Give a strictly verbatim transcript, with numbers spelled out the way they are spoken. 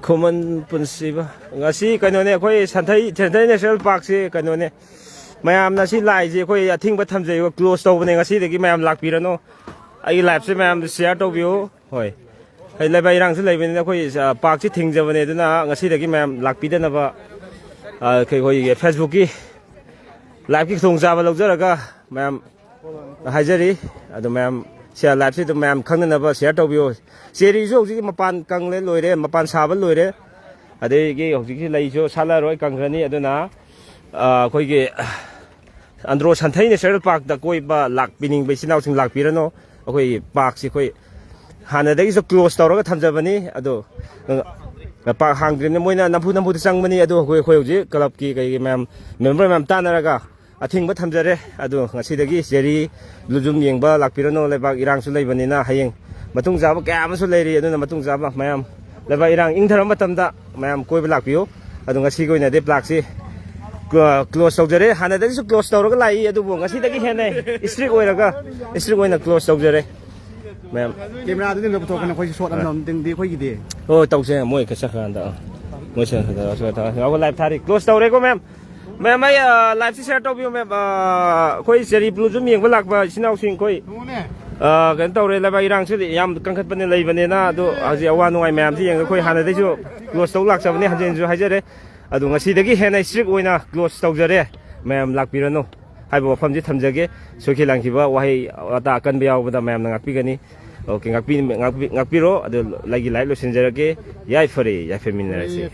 ꯈꯨꯃꯟ ꯄꯨꯟꯁꯤꯕ꯫ ꯉꯁꯤ ꯀꯩꯅꯣꯅꯦ, ꯑꯩꯈꯣꯏ ꯁꯟꯊꯩ, ꯁꯟꯊꯩ ꯅꯦꯁꯅꯦꯜ ꯄꯥꯔꯛꯁꯤ ꯀꯩꯅꯣꯅꯦ꯫ ꯃꯌꯥꯝꯅ ꯁꯤ ꯂꯥꯏꯁꯦ ꯑꯩꯈꯣꯏ ꯑꯊꯤꯡꯕ ꯊꯝꯖꯩꯕ, ꯀ꯭ꯂꯣꯖ ꯇꯧꯕꯅꯦ꯫ ꯉꯁꯤꯗꯒꯤ ꯃꯌꯥꯝ ꯂꯥꯛꯄꯤꯔꯅꯨ꯫ ꯑꯩꯒꯤ ꯂꯥꯏꯐꯁꯦ ꯃꯌꯥꯝꯗ ꯁꯤꯌꯥꯔ ꯇꯧꯕꯤꯌꯨ꯫ ꯍꯣꯏ꯫ ꯑꯩ ꯂꯩꯕꯥꯛ ꯏꯔꯥꯡꯁꯨ ꯂꯩꯕꯅꯤꯅ ꯑꯩꯈꯣꯏ, ꯑ, ꯄꯥꯔꯛꯁꯤ ꯊꯤꯡꯖꯕꯅꯦ꯫ ꯑꯗꯨꯅ ꯉꯁꯤꯗꯒꯤ ꯃꯌꯥꯝ ꯂꯥꯛꯄꯤꯗꯅꯕ, ꯑ, ꯑꯩꯈꯣꯏꯒꯤ ꯐꯦꯁꯕꯨꯛꯀꯤ ꯂꯥꯏꯐꯀꯤ ꯈꯨꯗꯣꯡꯆꯥꯕ ꯂꯧꯖꯔꯒ ꯃꯌꯥꯝ ꯍꯥꯏꯖꯔꯤ꯫ ꯑꯗꯨ ꯃꯌꯥꯝ ꯁꯤ ꯂꯥꯏꯐꯁꯤ ꯑꯗꯨꯝ ꯃꯌꯥꯝ ꯈꯪꯅꯅꯕ ꯁꯤꯌꯥꯔ ꯇꯧꯕꯤꯌꯨ꯫ ꯆꯦꯔꯤꯁꯨ ꯍꯧꯖꯤꯛ ꯃꯄꯥꯟ ꯀꯪꯂꯦ, ꯂꯣꯏꯔꯦ, ꯃꯄꯥꯟ ꯁꯥꯕ ꯂꯣꯏꯔꯦ꯫ ꯑꯗꯒꯤ ꯍꯧꯖꯤꯛꯀꯤ ꯂꯩꯁꯨ ꯁꯥꯠꯂꯔꯣꯏ, ꯀꯪꯈ꯭ꯔꯅꯤ꯫ ꯑꯗꯨꯅ, ꯑ, ꯑꯩꯈꯣꯏꯒꯤ ꯑꯟꯗ꯭ꯔꯣ ꯁꯟꯊꯩ ꯅꯦꯁꯅꯦꯜ ꯄꯥꯔꯛꯇ ꯀꯣꯏꯕ ꯂꯥꯛꯄꯤꯅꯤꯡꯕ ꯏꯆꯤꯟ ꯏꯅꯥꯎꯁꯤꯡ ꯂꯥꯛꯄꯤꯔꯅꯨ꯫ ꯑꯩꯈꯣꯏꯒꯤ ꯄꯥꯔꯛꯁꯤ ꯑꯩꯈꯣꯏ ꯍꯥꯟꯅꯗꯒꯤꯁꯨ ꯀ꯭ꯂꯣꯖ ꯇꯧꯔꯒ ꯊꯝꯖꯕꯅꯤ꯫ ꯑꯗꯣ, ꯑ, ꯄꯥꯔꯛ ꯍꯥꯡꯗ꯭ꯔꯤꯕꯅꯤ, ꯃꯣꯏꯅ ꯅꯝꯐꯨ ꯅꯝꯐꯨꯗ ꯆꯪꯕꯅꯤ꯫ ꯑꯗꯣ ꯑꯩꯈꯣꯏ, ꯑꯩꯈꯣꯏ ꯍꯧꯖꯤꯛ ꯀ꯭ꯂꯕꯀꯤ ꯀꯩꯒꯤ ꯃꯌꯥꯝ, ꯃꯦꯝꯕꯔ ꯃꯌꯥꯝ ꯇꯥꯟꯅꯔꯒ ꯑꯊꯤꯡꯕ ꯊꯝꯖꯔꯦ꯫ ꯑꯗꯣ ꯉꯁꯤꯗꯒꯤ ꯆꯦꯔꯤ ꯕ꯭ꯂꯨꯖꯨꯝ ꯌꯦꯡꯕ ꯂꯥꯛꯄꯤꯔꯅꯨ꯫ ꯂꯩꯕꯥꯛ ꯏꯔꯥꯡꯁꯨ ꯂꯩꯕꯅꯤꯅ ꯍꯌꯦꯡ ꯃꯇꯨꯡ ꯆꯥꯕ ꯀꯌꯥ ꯑꯃꯁꯨ ꯂꯩꯔꯤ꯫ ꯑꯗꯨꯅ ꯃꯇꯨꯡ ꯆꯥꯕ ꯃꯌꯥꯝ ꯂꯩꯕꯥꯛ ꯏꯔꯥꯡ ꯏꯪꯊꯔꯕ ꯃꯇꯝꯗ ꯃꯌꯥꯝ ꯀꯣꯏꯕ ꯂꯥꯛꯄꯤꯌꯨ꯫ ꯑꯗꯣ ꯉꯁꯤꯒꯤ ꯑꯣꯏꯅꯗꯤ ꯄꯥꯔꯛꯁꯤ ꯀ꯭ꯂꯣ-, ꯀ꯭ꯂꯣꯖ ꯇꯧꯖꯔꯦ꯫ ꯍꯥꯟꯅꯗꯒꯤꯁꯨ ꯀ꯭ꯂꯣꯖ ꯇꯧꯔꯒ ꯂꯥꯛꯏ, ꯑꯗꯨꯕꯨ ꯉꯁꯤꯗꯒꯤ ꯍꯦꯟꯅ ꯏꯁꯇ꯭ꯔꯤꯛ ꯑꯣꯏꯔꯒ, ꯏꯁꯇ꯭ꯔꯤꯛ ꯑꯣꯏꯅ ꯀ꯭ꯂꯣꯖ ꯇꯧꯖꯔꯦ꯫ ꯃꯌꯥꯝ꯫ ꯀꯦꯃꯦꯔꯥꯗꯨꯗꯤ ꯑꯝꯇ ꯄꯨꯊꯣꯛꯀꯅꯨ, ꯑꯩꯈꯣꯏꯁꯨ ꯁꯣꯠ ꯑꯃꯃꯝꯇꯪꯗꯤ ꯑꯩꯈꯣꯏꯒꯤꯗꯤ꯫ ꯍꯣꯏ, ꯇꯧꯁꯦ, ꯃꯣꯏ ꯈꯔ ꯆꯠꯈ꯭ꯔꯀꯥꯟꯗ, ꯑꯥ꯫ ꯃꯣꯏ ꯆꯠꯈ꯭ꯔꯀꯥꯟꯗ, ꯑꯩꯈꯣꯏ ꯂꯥꯏꯚ ꯊꯥꯔꯤ꯫ ꯀ꯭ꯂꯣꯖ ꯇꯧꯔꯦꯀꯣ, ꯃꯦꯝ꯫ ꯃꯦꯝ, ꯑꯩ, ꯑ, ꯂꯥꯏꯚꯁꯤ ꯁꯤꯌꯥꯔ ꯇꯧꯕꯤꯌꯨ, ꯃꯦꯝ꯫ ꯑ, ꯑꯩꯈꯣꯏ ꯆꯦꯔꯤ ꯕ꯭ꯂꯨꯖꯨꯝ ꯌꯦꯡꯕ ꯂꯥꯛꯄ ꯏꯆꯤꯟ ꯏꯅꯥꯎꯁꯤꯡ ꯑꯩꯈꯣꯏ, ꯑ, ꯀꯩꯅꯣ ꯇꯧꯔꯦ, ꯂꯩꯕꯥꯛ ꯏꯔꯥꯡꯁꯤꯗꯤ ꯌꯥꯝ ꯀꯟꯈꯠꯄꯅ ꯂꯩꯕꯅꯤꯅ, ꯑꯗꯣ ꯍꯧꯖꯤꯛ ꯑꯋꯥ ꯅꯨꯡꯉꯥꯏ ꯃꯌꯥꯝꯁꯤ ꯌꯦꯡꯉꯒ ꯑꯩꯈꯣꯏ ꯍꯥꯟꯅꯗꯩꯁꯨ ꯀ꯭ꯂꯣꯖ ꯇꯧ ꯂꯥꯛꯆꯕꯅꯤ, ꯍꯟꯖꯤꯟ ꯍꯟꯖꯤꯟꯁꯨ ꯍꯥꯏꯖꯔꯦ꯫ ꯑꯗꯣ ꯉꯁꯤꯗꯒꯤ ꯍꯦꯟꯅ ꯏꯁꯇ꯭ꯔꯤꯛ ꯑꯣꯏꯅ ꯀ꯭ꯂꯣꯖ ꯇꯧꯖꯔꯦ꯫ ꯃꯌꯥꯝ ꯂꯥꯛꯄꯤꯔꯅꯨ ꯍꯥꯏꯕ ꯋꯥꯐꯝꯁꯤ ꯊꯝꯖꯒꯦ꯫ ꯁꯣꯏꯈꯤ ꯂꯥꯟꯈꯤꯕ ꯋꯥꯍꯩ ꯋꯥꯇꯥ ꯑꯀꯟꯕ ꯌꯥꯎꯕꯗ ꯃꯌꯥꯝꯅ ꯉꯥꯛꯄꯤꯒꯅꯤ꯫ ꯑꯣꯀꯦ, ꯉꯥꯛꯄꯤ-, ꯉꯥꯛꯄꯤ-, ꯉꯥꯛꯄꯤꯔꯣ꯫ ꯑꯗꯨ ꯑꯩꯒꯤ ꯂꯥꯏꯐ ꯂꯣꯏꯁꯤꯟꯖꯔꯒꯦ꯫ ꯌꯥꯏꯐꯔꯦ, ꯌꯥꯏꯐꯃꯤꯟꯅꯔꯁꯤ꯫